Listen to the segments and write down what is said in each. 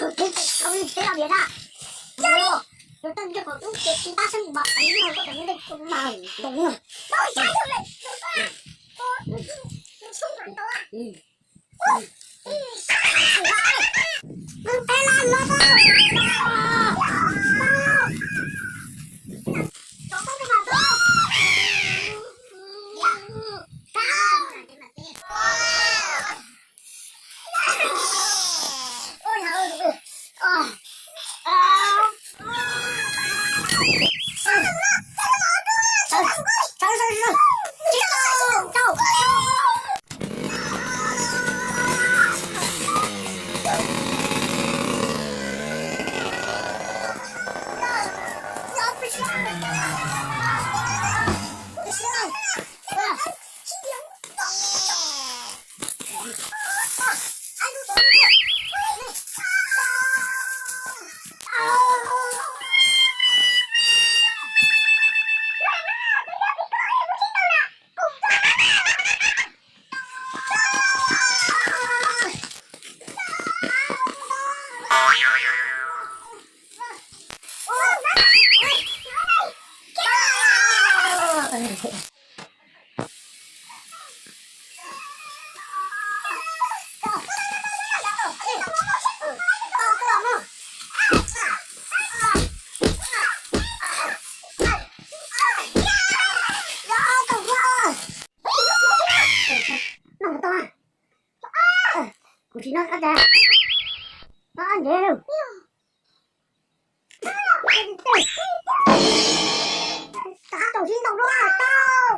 Kuv tsis noj qab tas. Noj ntev. Qab tau sib ntaus dua tau.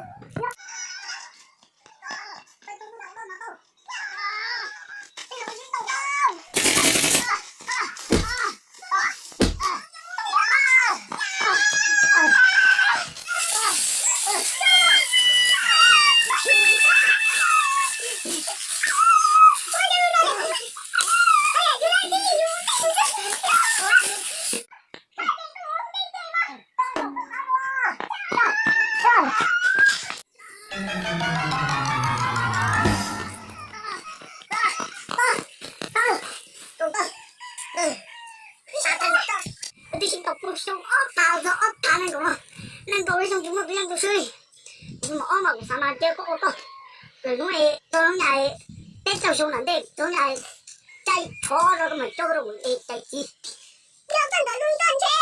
Twb sib ntaus pw xyoo ob phav txog ob phav nees nkaum no, nees nkaum li xyoo tsis muaj tus yeej tus swb li. Kuv tus maum ob mas kuv xav mas cia koj ua koj, lwm hnub es txog hnub nyas peb caug xyoo nram ntej, txog hnub nyas caij thov rau koj mas coj rau kuv es cais txiv. Yog koj ntawm lub ntoj ntshe,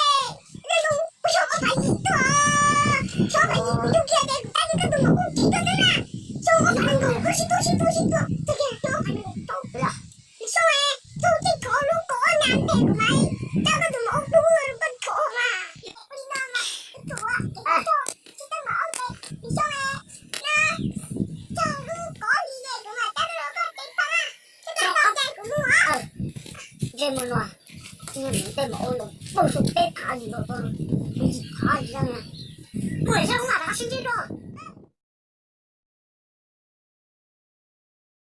lub lub kuj xyov koj phav yim tuaj, xyov phav yim kuv yug kiag ces kuv tab li koj tus maum kuj tsis tuaj xwb na. Xyov koj phav nees nkaum koj sib tuaj sib tuaj sib tuaj, txog kiag xyov koj phav nees nkaum rau. Xyov es txog tej kaum lub kaum ob nyas pem kuv mas coj koj tus maum ub pub rau koj rhuav mas. Li no mas kuv rhuav ces koj tsis tau maum ub ces xyov es na, txog lub kaum ob li ces kuv mam coj rau koj tes pab na. Koj tau cai kuv mus os. Ntsej muag no, tej maum ub no pab su peb phav yim los tau, yim phav yim na. Kuv lam saib ub mam rov qab sib ntsib dua.